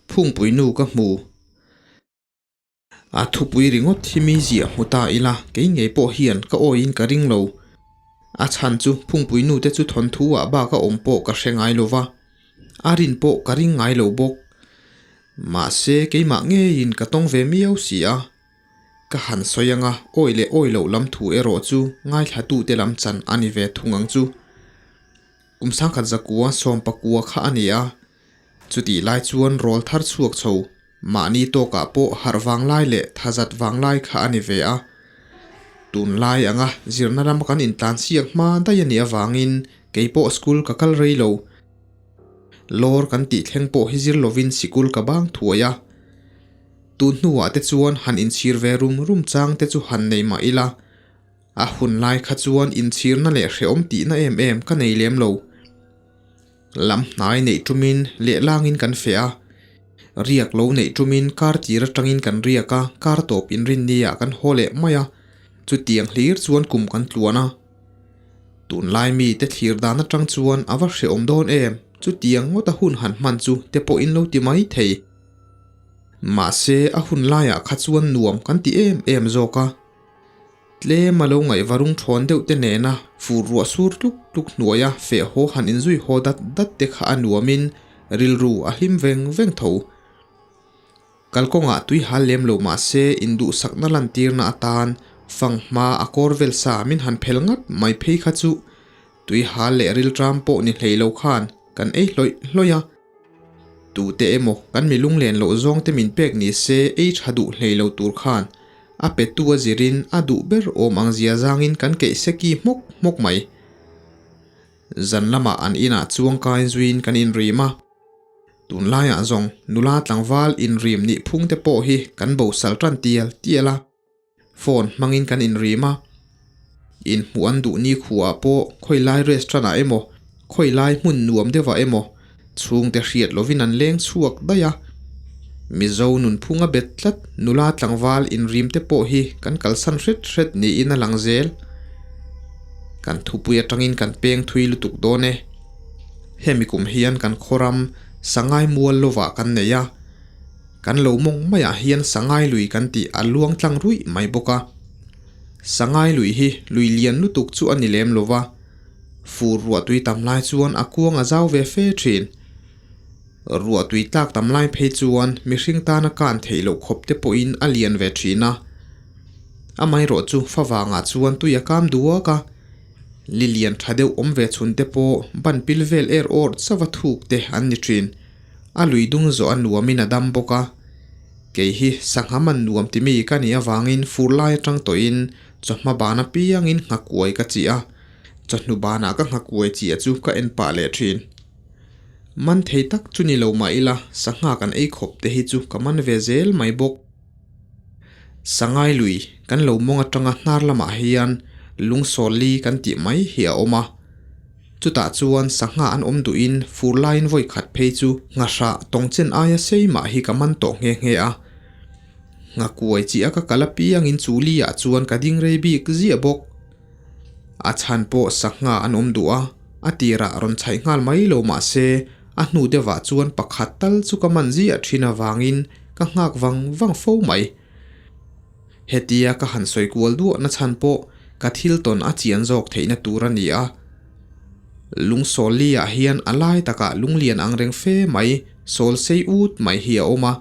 Phungpui nu ka hmu. A thupui ringawt hi mi ziah hmu ta ila, kei ngei pawh hian ka awiin ka ring lo. A chhan chu Phungpui nu te chu thawnthu ah bak a awm pawh ka hre ngai lo va, a rin pawh ka ring ngai lo bawk. Mahse keimah ngeiin ka tawng ve miau si a. Ka han sawi anga awi leh awi loh lam thu erawh chu ngaithlatute lam chan a ni ve thung ang chu. Kum sangkhat zakua sawmpakua kha a ni a, chutih lai chuan rawl thar chhuak chho mahni tawkah pawh harh vang lai leh thazat vang lai kha a ni ve a. Tunlai anga zirna lama kan intlansiak hma daih a nih avangin kei pawh school ka kal rei lo. Lawr kan tih thleng pawh hi zir lovin sikul ka bang thuai a. Tun hnuah te chuan han inchhir ve rum rum chang te chu han nei mah ila, a hun lai kha chuan inchhirna leh hrehawm tihna em em ka nei lem lo. Lam hnai neih tumin lehlangin kan feh a, riak lo neih tumin kar tir atangin kan riak a, kar tawp inrinni ah kan haw leh mai a, chutiang hlir chuan kum kan tluan a. Tunlai mite thlir dan atang chuan a va hrehawm dawn em, chutiang ngawta hun han hman chu te pawhin lo ti mai thei. Mahse, a hun laiah kha chuan nuam kan ti em em zawk a. Tlem a lo ngaihva rung thawn deuh te nena fur ruah sur tluk tluk hnuaia feh haw han inzui haw dat dat te kha a nuamin rilru a hlim veng veng tho. Kalkawngah tui hal lem lo mahse induhsakna lantirna atan fanghma a kawr vel sa min han phel ngat mai phei kha chu tui hal leh rilṭam pawh ni hlei lo khan kan ei hlawih hlawih a. Tute emaw kan mi lunglen loh zawng te min pek ni se ei tha duh hlei lo tur khan a petu a zirin a duh ber awm ang zia zangin kan keih seki hmawk hmawk mai. Zan lamah an inah chuang kai zuiin kan inrim a. Tunlaiah zawng nula tlangval inrim nih phung te pawh hi kan bosal tan tial tial a. Phone hmangin kan inrim a, inhmuh an duh ni khuaah pawh khawi lai restaurant ah emaw, khawi lai hmun nuam deuhah emaw chhungte hriat lovin an leng chhuak daih a. Mizo nunphunga bet tlat nula tlangval inrim te pawh hi kan kalsan hret hret niin a lang zel. Kan thupui atangin kan peng thui lutuk dawn e. Hemi kum hian kan khawram Sangai mual lovah kan nei a. Kan lo mawng maiah hian Sangai lui kan tih a luang tlang ruih mai bawk a. Sangai lui hi lui lian lutuk chu a ni lem lo va, fur ruahtui tam lai chuan a kuang a zau ve fe thin. Ruahtui tlak tam lai phei chuan mihring tana kan theih loh khawp te pawhin a lian ve thin a. Amaherawh chu favangah chuan tui a kam duak a, li lian tha deuh awm ve chhun te pawh ban pil vel er awr chauh a thuk te an ni thin. A lui dung zawh a nuamin a dam bawk a, kei hi sangha man nuam ti mi ka nih avangin fur lai atang tawhin chawhma ban apiangin nghakuai ka chih a, chawhnu banah ka nghakuai chiah chu ka en pah leh thin. Man thei tak chu ni lo mah ila sangha kan ei khawp te hi chu ka man ve zel mai bawk. Sangai lui kan lo mawng atanga hnar lamah hian lungsawlli kan tih mai hi a awm a. Chutah chuan sangha an awm duhin fur laiin vawi khat phei chu nghahrah tawngchen aia sei mah hi ka man tawh nghe nghe a. Nghakuai chi a ka kal apiangin chu li ah chuan ka ding rei bik ziah bawk. A chhan pawh sangha an awm duh a, a tirah rawn chhaih nghal mai lo mah se a hnu deuhah chuan pakhat tal chu ka man ziah thin avangin ka nghak vang vang fo mai. Hetia ka han sawi kual duah na chhan pawh ka thil tawn a chian zawk theihna tur a ni a. Lungsawl li ah hian a lai takah lunglian ang reng fe mai sawl sei ut mai hi a awm a.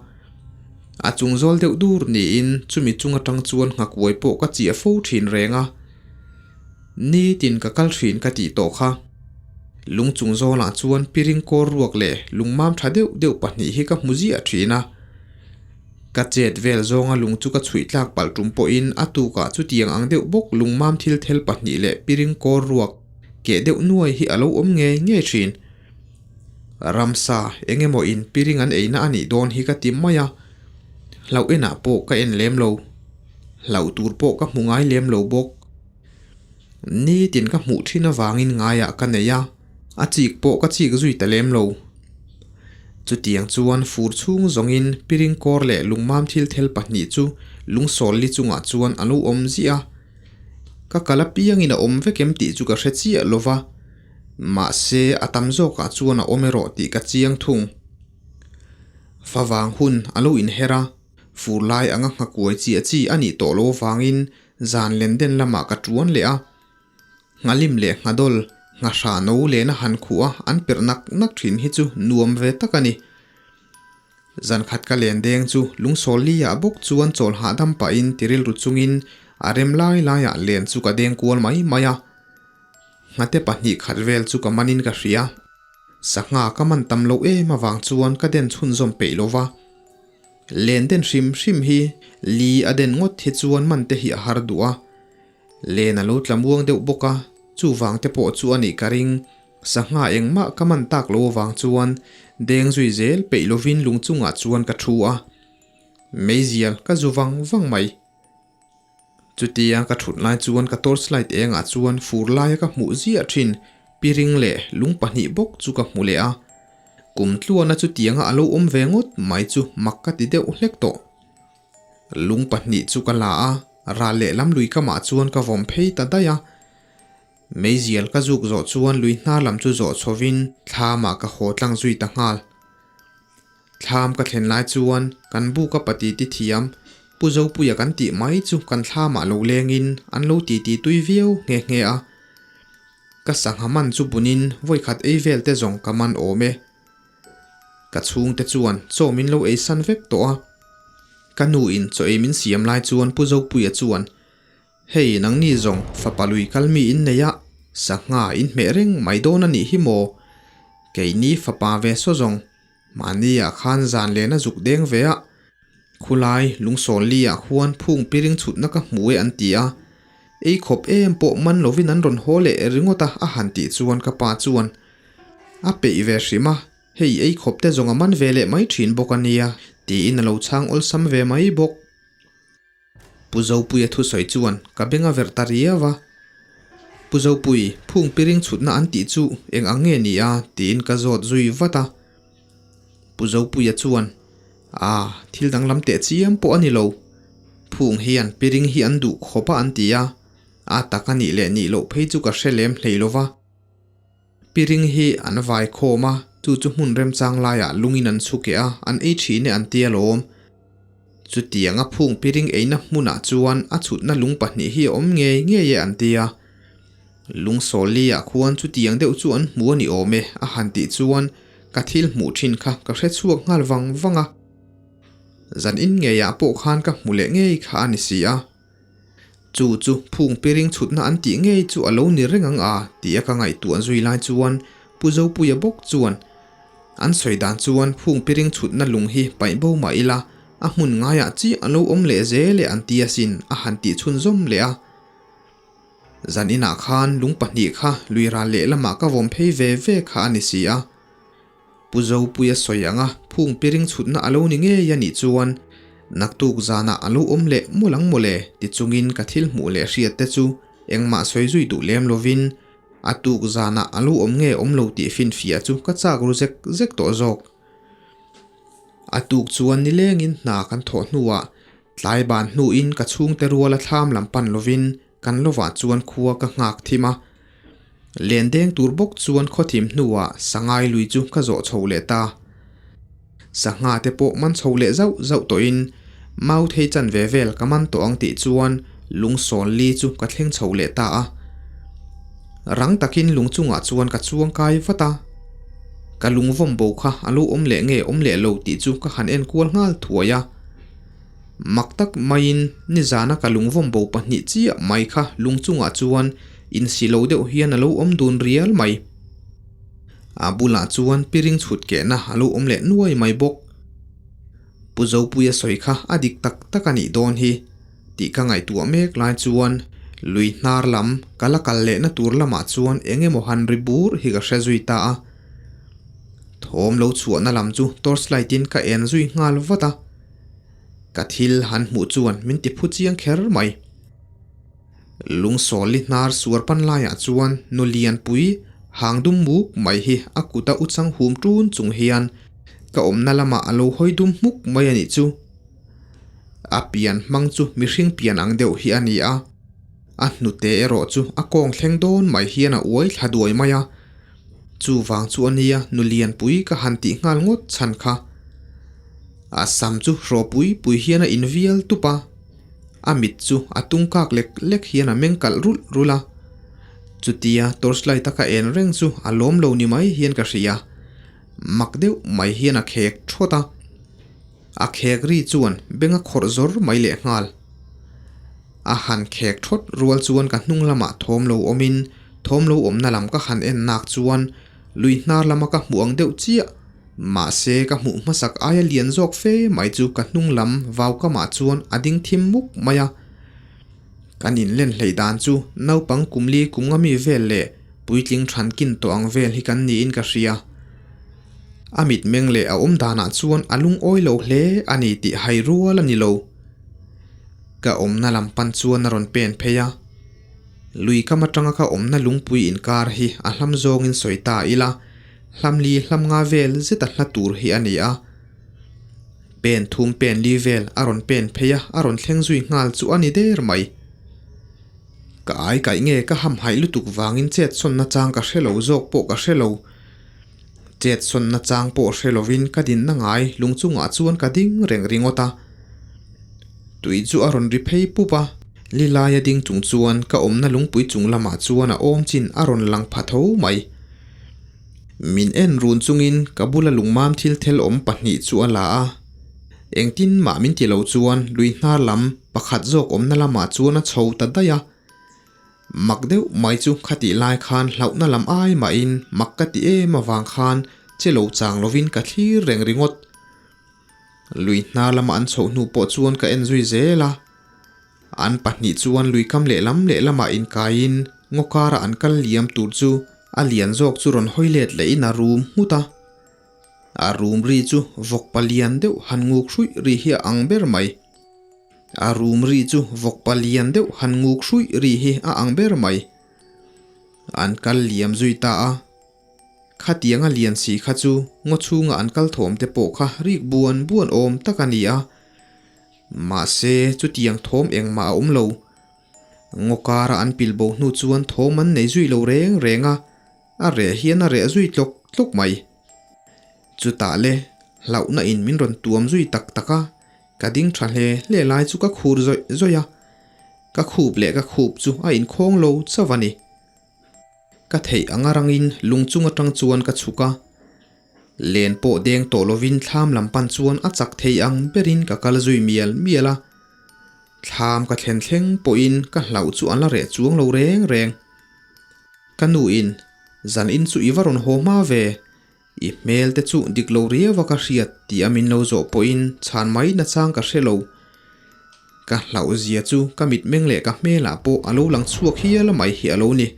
A chung zawl deuh dur niin chumi chung atang chuan nghakuai pawh ka chiah fo thin reng a. Nitin ka kal thin ka tih tawh kha. Lung chung zawlah chuan piring kawr ruak leh lungmam tha deuh deuh pahnih hi ka hmu ziah thin a. Ka chet vel zawnga lung chu ka chhuih tlak palh tum pawhin a tukah chutiang ang deuh bawk lungmam thil thel pahnih leh piring kawr ruak keh deuh nuai hi a lo awm ngei ngei thin. Ramsa eng emaw in piring an eina a nih dawn hi ka ti mai a, hlauh enah pawh ka en lem lo. Hlauh tur pawh ka hmu ngai lem lo bawk. Nitin ka hmuh thin avangin ngaiah ka nei a, a chik pawh ka chik zui ta lem lo. Chutiang chuan fur chhung zawngin piring kawr leh lungmam thil thel pahnih chu lungsawl li chungah chuan a lo awm ziah a. Ka kal apiangin a awm vek em tih chu ka hre chiah lo va, mahse a tam zawkah chuan a awm erawh tih ka chiang thung. Favang hun a lo inher a, fur lai anga nghakuai chiah chi a nih tawh lo avangin zan len den lamah ka tuan leh a. Nghalim leh nghadawl, nghahrah no lehna han khuh a an perh nak nak thin hi chu nuam ve tak a ni. Zan khat ka len deng chu lungsawl li ah bawk chuan chawl hahdam pahin ti rilru chungin a rem lai laiah len chu ka deng kual mai mai a. Nghate pahnih khat vel chu ka manin ka hria. Sangha ka man tam loh em avang chuan ka den chhunzawm peih lo va. Len den hrim hrim hi li a den ngawt hi chuan man te hi a har duh a. Len a lo tla muang deuh bawk a, chuvang te pawh chu a nih ka ring. Sangha engmah ka man tak lo avang chuan deng zui zel peih lovin lung chungah chuan ka thu a. Meizial ka zu vang vang mai. Chutia ka thut lai chuan ka torchlight engah chuan fur laia ka hmuh ziah thin piring leh lung pahnih bawk chu ka hmu leh a. Kum tluana chutianga a lo awm ve ngawt mai chu mak ka ti deuh hlek tawh. Lung pahnih chu ka la a, ral lehlam lui kamah chuan ka vawm phei ta daih a. Meizial ka zuk zawh chuan lui hnar lam chu zawh chhovin thlamah ka haw tlang zui ta nghal. Thlam ka thlen lai chuan kan buka pati ti thiam Pu Zopuia kan tih mai chu kan thlamah lo lengin an lo titi tui viau nghe nghe a. Ka sangha man chu bunin vawikhat ei vel te zawng ka man awm e. Ka chhungte chuan chaw min lo ei san vek tawh a. Ka nu in chaw ei min siam lai chuan Pu Zopuia chuan Hei nangni zawng fapa lui kal mi in nei a, sangha in hmeh reng mai dawn a nih hi maw? Keini fapa ve saw zawng, mahni ah khan zan lehna zuk deng ve a, khulai lungsawn li ah khuan phung piring chhutna ka hmu e an ti a, ei khawp em pawh man lovin an rawn haw leh ringawt a a han tih chuan ka pa chuan a peih ve hrim a, hei ei khawp te zawng a man ve leh mai thin bawk a nia tiin a lo chhang awlsam ve mai bawk. Pu Zopuia thusawi chuan ka beng a verh ta riau a. Pu Zopui, phung piring chhutna an tih chu eng ang nge ni a? tiin ka zawt zui vat a. Pu Zopuia chuan, A, thil danglam teh chiam pawh a ni lo. Phung hian piring hi an duh khawp a an ti a, a tak a nih leh nih loh phei chu ka hre lem hlei lo va. Piring hi an vai khawm a, chu chu hmun remchang laiah lungin an chhu keh a, an ei thin e an ti alawm. Chutianga phung piring eina hmunah chuan a chhutna lung pahnih hi a awm ngei ngei e an ti a. Lung Sawlli-ah khuan chutiang deuh chu an hmu a ni awm e a han tih chuan ka thil hmuh thin kha ka hre chhuak nghal vang vang a. Zan in ngeiah pawh khan ka hmu leh ngei kha a ni si a. Chu chu phung piring chhutna an tih ngei chu a lo ni reng ang a tia ka ngaihtuah zui lai chuan Pu Zopuia bawk chuan an sawi dan chuan phung piring chhutna lung hi paih bo mah ila a hmun ngaiah chiah a lo awm leh zel e an ti asin a han tih chhunzawm leh a. Zan inah khan lung pahnih kha lui ral lehlamah ka vawm phei ve ve kha a ni si a. Pu Zopuia sawi anga phung piring chhutna a lo ni ngei a nih chuan naktuk zanah a lo awm leh mawlh ang mawle ti chungin ka thil hmuh leh hriat te chu engmah sawi zui duh lem lovin a tuk zanah a lo awm nge awm lo tih finfiah chu ka chak ru zek zek tawh zawk. A tuk chuan nilengin hna kan thawh hnuah tlai ban hnuin ka chhungte ruala thlam lam pan lovin Kan lovah chuan khua ka nghak thim a, len deng tur bawk chuan khawthim hnuah Sangai lui chu ka zawh chho leh ta. Sangha te pawh man chho leh zauh zauh tawhin mau thei chan ve vel ka man tawh ang tih chuan lung sawn li chu ka thleng chho leh ta a. Rang takin lung chungah chuan ka chuang kai vat a, ka lung vawm bo kha a lo awm leh nge awm leh lo tih chu ka han en kual nghal thuai a. Mak tak maiin nizana ka lungvawm bo pahnih chiah mai kha lung chungah chuan insi lo deuh hian a lo awm dun rial mai. A bulah chuan piring chhut kehna a lo awm leh nuai mai bawk. Pu Zopuia sawi kha a dik tak tak a nih dawn hi tih ka ngaihtuah mek lai chuan lui hnar lam ka la kal lehna tur lamah chuan eng emaw han ri bur hi ka hre zui ta a. Thawm lo chhuahna lam chu torchlight in ka en zui nghal vat a. Ka thil han hmuh chuan min ti phu chiang kher mai. Lungsawli hnar suar pan laiah chuan nu lianpui hang dum muk mai hi a kut a u chang hum tun chung hian ka awmna lamah a lo hawi dum hmuk mai a nih chu. A pian hmang chu mihring pian ang deuh hi a ni a, a hnute erawh chu a kawng thleng dawn mai hian a uai thla duai mai a. Chuvang chu a nia nu lianpui ka han tih nghal ngawt chhan kha. A sam chu hraw pui pui hian a invial tup a, a mit chu a tung kak lek lek hian a meng kalh rulh rulh a. Chutia torchlight a ka en reng chu a lawm lo ni mai hian ka hria. Mak deuh mai hian a khek thawt a. A khek ri chuan beng a khawrh zawr mai leh nghal. A han khek thawt rual chuan ka hnung lamah thawm lo awmin thawm lo awmna lam ka han en nak chuan lui hnar lama ka hmuh ang deuh chiah. Mahse ka hmuh hmasak aia lian zawk fe mai chu ka hnung lam vau kamah chuan a ding thim muk mai a. Kan inlen hleih dan chu naupang kumli kum nga mi vel leh puitling thankin tawh ang vel hi kan niin ka hria. A mitmeng leh a awm danah chuan a lungawi lo hle a ni tih hai rual a ni lo. Ka awmna lam pan chuan a rawn pen phei a. Lui kam atanga ka awmna lungpui inkar hi a hlam zawngin sawi ta ila, hlamli hlam nga vel zeta hla tur hi a ni a. Pen thum pen li vel a rawn pen phei a, a rawn thleng zui nghal chu a ni der mai. Ka ai kaih nge ka hamhaih lutuk vangin chetsawnna chang ka hre lo zawk pawh ka hre lo. Chetsawnna chang pawh hre lovin ka dinna ngai lung chungah chuan ka ding reng ringawt a. Tui chu a rawn ri phei pup a, li laia ding chung chuan ka awmna lungpui chung lamah chuan a awm chin a rawn lang pha tho mai. Min en run chungin ka bula lungmam thil thel awm pahnih chu a la a. Engtin mah min ti lo chuan lui hnar lam pakhat zawk awmna lamah chuan a chho ta daih a. Mak deuh mai chu khatih lai khan hlauhna lam ai mahin mak ka ti em avang khan che lo chang lovin ka thlir reng ringawt. Lui hnar lama an chhoh hnu pawh chuan ka en zui zel a. An pahnih chuan lui kam lehlam lehlamah inkaiin ngaw kara an kal liam tur chu a lian zawk chu rawn hawi let lehin a rum nghut a. A rum ri chu vawk palian deuh han nguk hruih ri hi a ang ber mai. A rum ri chu vawk palian deuh han nguk hruih ri hi a ang ber mai. An kal liam zui ta a. Khatiang a lian si kha chu ngaw chhunga an kal thawm te pawh kha rik buan buan awm tak a ni a. Mahse chutiang thawm engmah a awm lo. Ngaw kara an pil bo hnu chuan thawm an nei zui lo reng reng a, a reh hian a reh zui tlawk tlawk mai. Chutah le hlauhna in min rawn tuam zui tak tak a, Ka ding tha hle hle lai chu ka khur zawih zawih a, ka khup leh ka khup chu a inkhawng lo chauh a ni. Ka theih anga rangin lung chung atang chuan ka chhuk a, len pawh deng tawh lovin thlam lam pan chuan a chak thei ang berin ka kal zui mial mial a. Thlam ka thlen thleng pawhin ka hlauh chu an la reh chuang lo reng reng. Ka nuin, Zan in chu i va rawn haw hma ve, I hmel te chu dik lo riau a ka hriat tih a min lo zawh pawhin chhan mai nachang ka hre lo. Ka hlauh zia chu ka mitmeng leh ka hmelah pawh a lo lang chhuak hial mai hi a lo ni.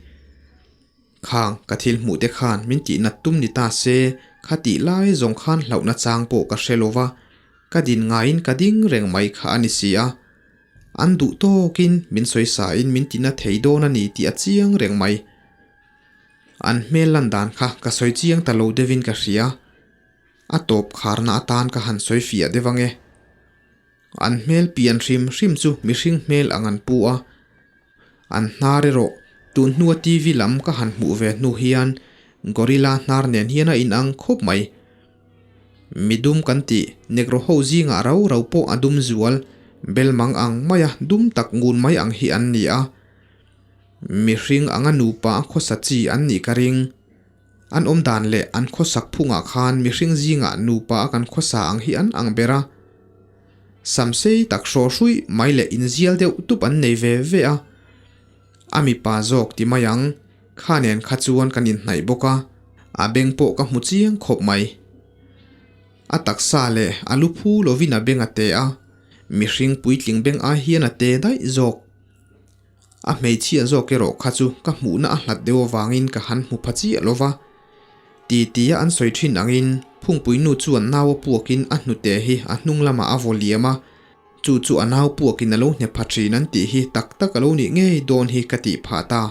Khang ka thil hmuh te khan min tih nat tum ni ta se kha tih lai zawng khan hlauh nachang pawh ka hre lo va, ka din ngaiin ka ding reng mai kha a ni si a. An duh tawkin min sawi sain min ti na thei dawn a ni tih a chiang reng mai. An hmel lan dan kha ka sawi chiang ta lo deuhin ka hria. A tawp kharna atan ka han sawi fiah deuh ange. An hmel pian hrim hrim chu mihring hmel ang an pu a. An hnar erawh tun hnua TV lam ka han hmuh ve hnu hian gorilla hnar nen hian a inang khawp mai. Midum kan tih Negro ho zingah rau rau pawh a dum zual belmang ang maia dum tak ngun mai ang hi an ni a. Mihring anga nupa a khawsa chi an nih ka ring. An awm dan leh an khawsak phungah khan mihring zingah nupa a kan khawsa ang hi an ang ber a. Samsei tak hraw hruih mai leh inzial deuh tup an nei ve ve a. A mipa zawk ti mai ang, kha nen kha chuan kan inhnaih bawk a, a beng pawh ka hmu chiang khawp mai. A taksa leh a lu phu lovin a beng a te a, mihring puitling beng ai hian a te daih zawk. A hmeichhia zawk erawh kha chu ka hmuhna a hlat deuh avangin ka han hmu pha chiah lo va. Ti tia an sawi thin angin Phungpui nu chuan nau a puakin a hnute hi a hnung lamah a vaw liam a, chu chu a nau puakin a lo hne pha thin an tih hi tak tak a lo nih ngei dawn hi ka tih phah ta.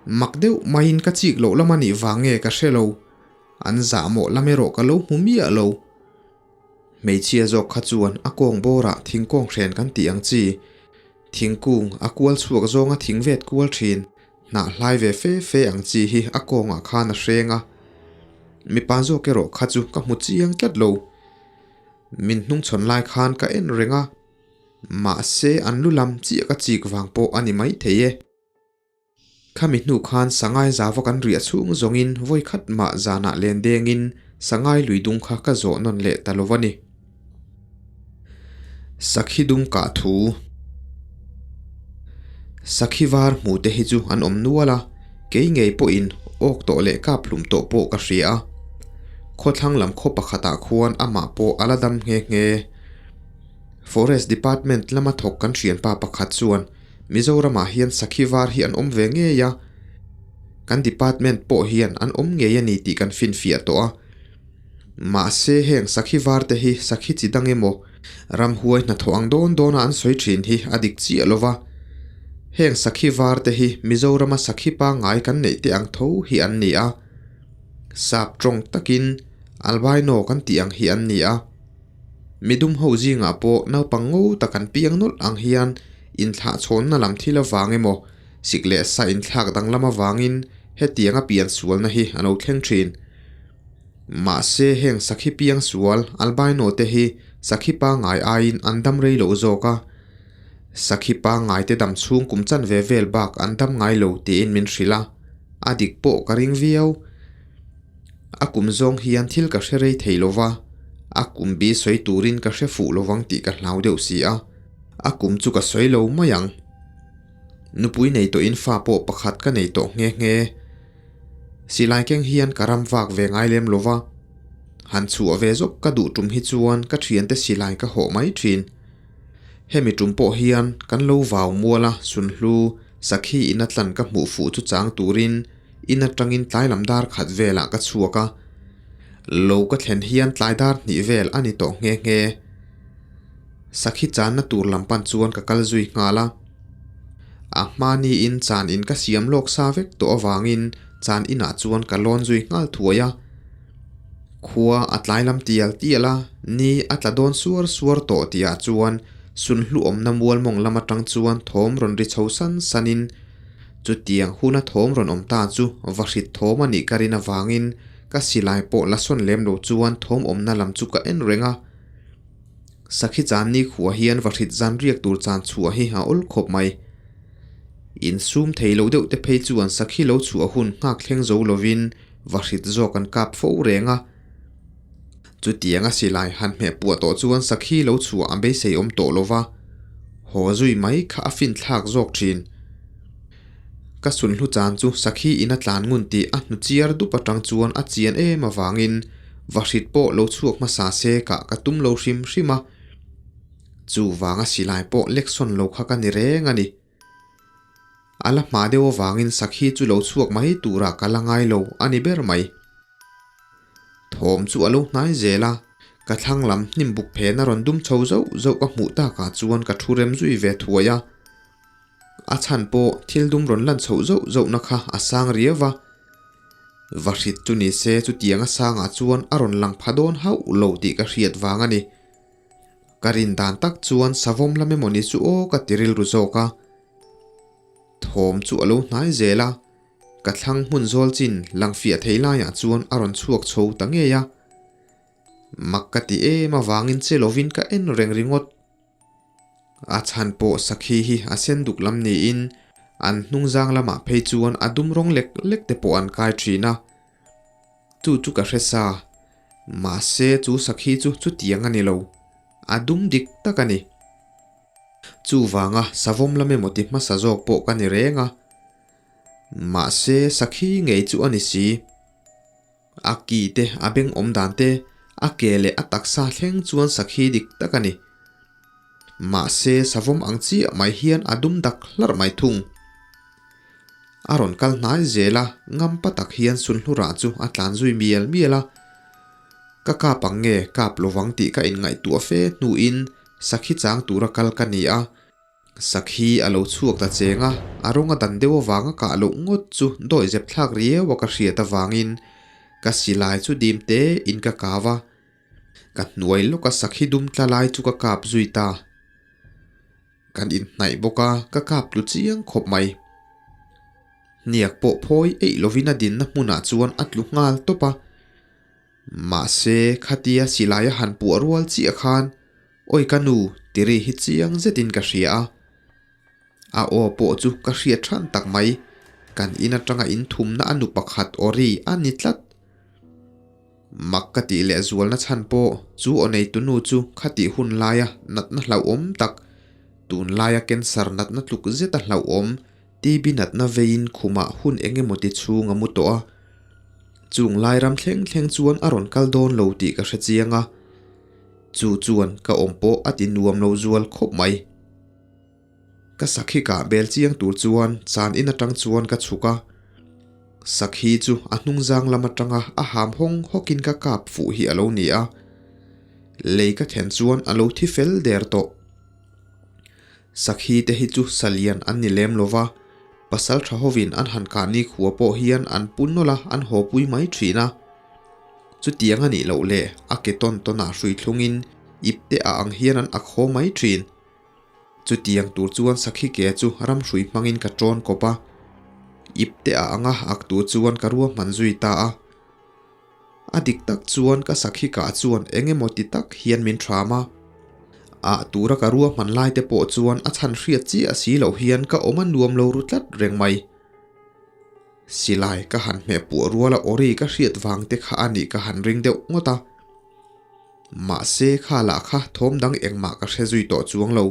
Mak deuh maiin ka chik loh lam a nih vang nge ka hre lo. An zahmawh lam erawh ka lo hmu miah lo. Hmeichhia zawk kha chuan a kawng bawrah thingkawng hren kan tih ang chi, thingkung a kual chhuak zawnga thing vet kual thin, hnah hlai ve fe fe ang chi hi a kawngah khan a hreng a. Mipa zawk erawh kha chu ka hmu chiang tlat lo. Min hnungchhawn lai khan ka en reng a, mahse an lu lam chiah ka chik vang pawh a ni maithei e. Khami hnu khan Sangai zava kan riah chhung zawngin vawikhat mah zanah len dengin Sangai lui dung kha ka zawh nawn leh ta lo a ni. Sakhi dum kah thu Sakhi var hmu te hi chu an awm nual a, kei ngei pawhin awk tawh leh kap hlum tawh pawh ka hria a. Khawthlang lam khaw pakhatah khuan amah pawh a la dam nghe nghe. Forest Department lama thawk kan hrianpa pakhat chuan Mizoramah hian sakhi var hi an awm ve ngei a, kan department pawh hian an awm ngei a ni tih kan finfiah tawh a. Mahse heng sakhi var te hi sakhi chi dang emaw ramhuai hnathawh ang dawn dawna an sawi thin hi a dik chiah lo va. Heng sakhi var te hi Mizorama sakhi pangngai kan neih te ang tho hi an ni a. Sap tawng takin albino kan tih ang hi an ni a. Midum ho zingah pawh naupang ngo tak an piang nawlh ang hian inthlahchhawnna lam thil avang emaw sik leh sa inthlak danglam avangin hetianga pian sualna hi a lo thleng thin. Mahse heng sakhi piang sual albino te hi sakhi pangngai aiin an dam rei loh zawk a, sakhi pangngai te dam chhung kum chanve vel bak an dam ngai lo tiin min hrilh a, a dik pawh ka ring viau. A kum zawng hian thil ka hre rei thei lo va, a kum bi sawi turin ka hre fuh lo vang tih ka hlau deuh si a, a kum chu ka sawi lo mai ang. Nupui nei tawhin fa pawh pakhat ka nei tawh nghe nghe. Silai keng hian ka ram vak ve ngai lem lo va, han chhuah ve zawk ka duh tum hi chuan ka thiante silai ka hawh mai thin. Hemi tum pawh hian kan lo vau mual a, sunhlu, sakhi in a tlan ka hmuh fuh chu chang turin in atangin tlai lam dar khat velah ka chhuak a, lo ka thlen hian tlai dar hnih vel a ni tawh nghe nghe. Sakhi channa tur lam pan chuan ka kal zui nghal a. A hma niin chan in ka siam lawk sa vek tawh avangin chan inah chuan ka lawn zui nghal thuai a. Khua a tlai lam tial tial a, ni a tla dawn suar suar tawh tihah chuan sunhlu awmna mual mawng lam atang chuan thawm rawn ri chho san sanin chutiang huna thawm rawn awm ta chu va hrit thawm a nih ka rin avangin ka silai pawh la sawn lem lo chuan thawm awmna lam chu ka en reng a. Sakhi chan ni khuah hian va hrit zan riak tur chan chhuah hi a awl khawp mai. Insum thei lo deuh te phei chuan sakhi lo chhuah hun nghak thleng zo lovin va hrit zawk an kap fo reng a. Chutianga silai han hmeh puah tawh chuan sakhi lo chhuah a beisei awm tawh lo va, haw zui mai kha a fin thlak zawk thin. Ka sunhlu chan chu sakhi in a tlan ngun tih a hnu chiar dup atang chuan a chian em avangin vahrit pawh lo chhuak hmasa se kah ka tum lo hrim hrim a. Chuvanga silai pawh lek sawn lo kha ka ni reng a ni. A la hma deuh avangin sakhi chu lo chhuak mai turah ka la ngai lo a ni ber mai. Thawm chu a lo hnai zel a, ka thlang lam hnim buk phen a rawn dum chho zauh zauh ka hmuh takah chuan ka thu rem zui ve thuai a. A chhan pawh thil dum rawn lan chhoh zauh zauhna kha a sang riau va. Vahrit chu ni se chutiang a sangah chuan a rawn lang pha dawn hauh lo tih ka hriat vang a ni. Ka rin dan tak chuan savawm lam emaw ni chu aw ka ti rilru zawk a. Thawm chu a lo hnai zel a, ka thlang hmun zawl chin lang fiah thei laiah chuan a rawn chhuak chho ta ngei a. Mak ka ti em avangin che lovin ka en reng ringawt. A chhan pawh sakhi hi a sen duk lam niin an hnung zang lamah phei chuan a dum rawng lek lek te pawh an kai thin a. Chu chu ka hre sa. Mahse chu sakhi chu chutiang a ni lo. A dum dik tak a ni. Chuvanga savawm lam emaw ti hmasa zawk pawh ka ni reng a. Mahse sakhi ngei chu a ni si. A ki te, a beng awm dan te, a ke leh a taksa thleng chuan sakhi dik tak a ni. Mahse, savawm ang chiah mai hian a dum dak hlarh mai thung. A rawn kal hnai zel a, ngampa tak hian Sunhlurah chu a tlan zui mial mial a. Ka kap ang nge, kap lovang tih ka inngaihtuah fe hnuin sakhi chang tura kal ka ni a. Sakhi a lo chhuak ta cheng a, a rawng a dan deuh avanga kah loh ngawt chu dawi zep thlak riau a ka hriat avangin ka silai chu dim te in ka kau a, ka hnuai lawka sakhi dum tla lai chu ka kap zui ta. Kan inhnaih bawk a, ka kap tlu chiang khawp mai. Hniak pawh phawi eih lovin a dinna hmunah chuan a tlu nghal tawp a. Mahse, khatia silai a han puah rual chiah khan, Awi ka nu, ti ri hi chiang zetin ka hria a. A aw pawh chu ka hriat than tak mai, kan in atanga in thumna a nu pakhat aw ri a ni tlat. Mak ka tih leh zualna chhan pawh chu aw neitu nu chu khatih hun laia natna hlauhawm tak, tunlaia cancer natna tluk zeta hlauhawm TB natna veiin khumah hun eng emaw ti chhung a mu tawh a. Chung lai ram thleng thleng chuan a rawn kal dawn lo tih ka hre chiang a, chu chuan ka awm pawh a ti nuam lo zual khawp mai. Ka sakhi kah bel chiang tur chuan chan in atang chuan ka chhuk a, sakhi chu a hnungzang lam atanga a ham hawng hawkin ka kap fuh hi a lo ni a, lei ka thlen chuan a lo thi fel der tawh. Sakhi te hi chu salian an ni lem lo va, pasal tha hovin an han kah ni khua pawh hian an pu nawlh a, an haw pui mai thin a. Chutiang a nih loh leh a ke tawn tawnah hrui thlungin ip te a ang hian an ak haw mai thin. Chutiang tur chuan sakhi ke chu ramhrui hmangin ka tawn kawp a, ip te a anga ak tur chuan ka ruahman zui ta a. A dik tak chuan ka sakhi kah chuan eng emaw ti tak hian min ṭham a. Ah tura ka ruahman lai te pawh chuan a chhan hriat chiah si loh hian ka awm a nuam lo ru tlat reng mai. Silai ka han hmeh puah ruala awri ka hriat vang te kha a nih ka han ring deuh ngawt a. Mahse kha lah kha thawm dang engmah ka hre zui tawh chuang lo.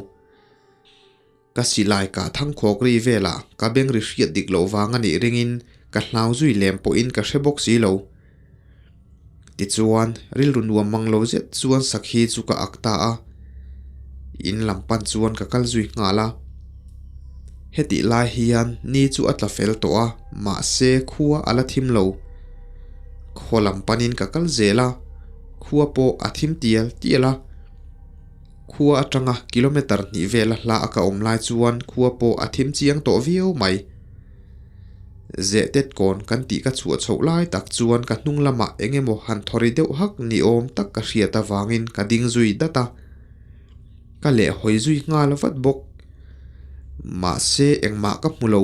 Ka silai kah thangkhawk ri velah ka beng ri hriat dik loh vang a nih ringin ka hlau zui lem pawhin ka hre bawk si lo. Tichuan, rilru nuam mang lo zet chuan sakhi chu ka ak ta a. In lam pan chuan ka kal zui nghal a. Hetih lai hian ni chu a tla fel tawh a, mahse khua a la thim lo. Khaw lam panin ka kal zel a, khua pawh a thim tial tial a. Khua atanga kilometer hnih vela hla a ka awm lai chuan khua pawh a thim chiang tawh viau mai. Zehtet kawn kan tih ka chhuah chhoh lai tak chuan ka hnung lamah eng emaw han thawri deuh hak ni awm tak ka hriat avangin ka ding zui dat a. Ka lehhawi zui nghal vat bawk. Mahse engmah ka hmu lo.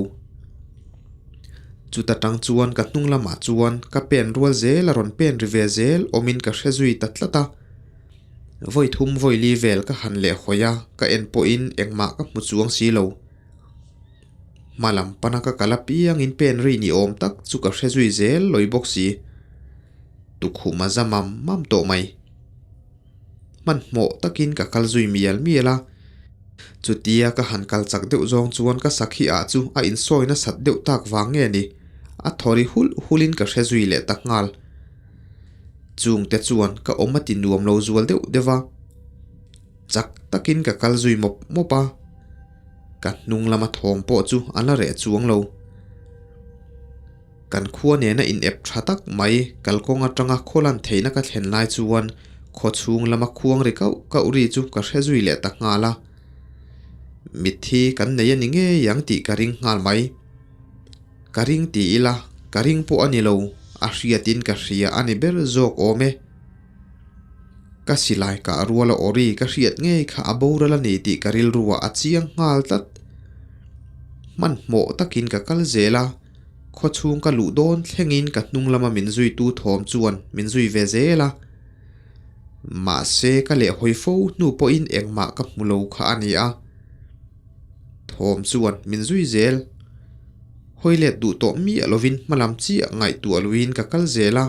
Chuta tang chuan ka hnung lamah chuan ka pen rual zel a rawn pen ri ve zel awmin ka hre zui ta tlat a. Vawi thum vawi li vel ka han lehhawi a, ka en pawhin engmah ka hmu chuang si lo. Hma lam pana ka kal apiangin pen ri ni awm tak chu ka hre zui zel lawi bawk si. Tukhum a za mam mam tawh mai. Hmanhmawh takin ka kal zui mial mial a, chutia ka han kal chak deuh zawng chuan ka sakhi ah chu a insawi nasat deuh tak vang nge ni, a thaw ri hulh hulhin ka hre zui leh tak nghal. Chungte chuan ka awm a ti nuam lo zual deuh deuh a, chak takin ka kal zui mawp mawp a, ka hnung lama thawm pawh chu a la reh chuang lo. Kan khua nena in ep tha tak mai kalkawng atanga khaw lan theihna ka thlen lai chuan khaw chhung lama khuang ri kauh kauh ri chu ka hre zui leh ta nghal a. Mitthi kan nei a ni ngei ang tih ka ring nghal mai. Ka ring ti ila, ka ring pawh a ni lo, a hriatin ka hria a ni ber zawk awm e. Ka silai kah ruala awri ka hriat ngei kha a boral a ni tih ka rilruah a chiang nghal tlat. Hmanhmawh takin ka kal zel a. Khaw chhung ka luh dawn thlengin ka hnung lama min zuitu thawm chuan min zui ve zel a. Mahse ka lehhawi fo hnu pawhin engmah ka hmu lo kha a ni a. Thawm chuan min zui zel. Hawi let duh tawh miah lovin hma lam chiah ngaihtuah luiin ka kal zel a.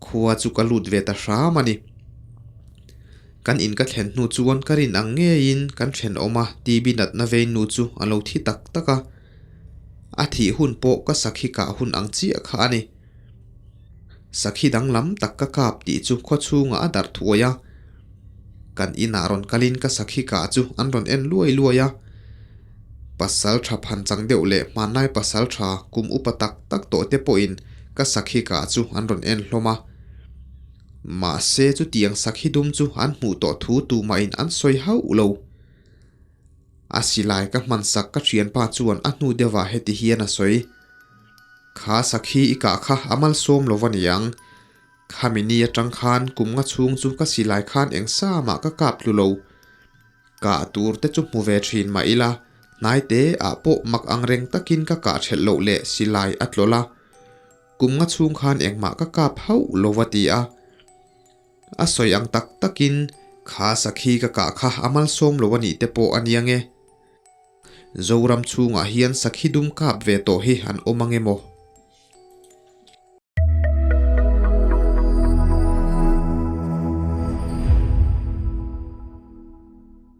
Khua chu ka lut ve ta hram a ni. Kan in ka thlen hnu chuan ka rin ang ngeiin kan thenawm a TB natna vei nu chu a lo thi tak tak a. A thih hun pawh ka sakhi kah hun ang chiah kha a ni. Sakhi danglam tak ka kap tih chu khaw chhungah a darh thuai a. Kan inah rawn kalin ka sakhi kah chu an rawn en luai luai a. Pasal tha phan chang deuh leh hmanlai pasal tha kum upa tak tak tawh te pawhin ka sakhi kah chu an rawn en hlawm a. Mahse chutiang sakhi dum chu an hmuh tawh thu tumahin an sawi hauh lo. A silai ka hmansak ka thianpa chuan a hnu deuhah heti hian a sawi, Kha sakhi i kah kha a malsawm lo va niang. Khami ni atang khan kum nga chhung chu ka silai khan eng sa mah ka kap tlu lo. Kah tur te chu hmu ve thin mah ila, hnai te ah pawh mak ang reng takin ka kah thelh loh leh silai a tlawlh a. Kum nga chhung khan engmah ka kap hauh lo va ti a. A sawi ang tak takin kha sakhi ka kah kha a malsawm lo a nih te pawh a nia nge. Zoram chhungah hian sakhi dum kap ve tawh hi an awm ang emaw?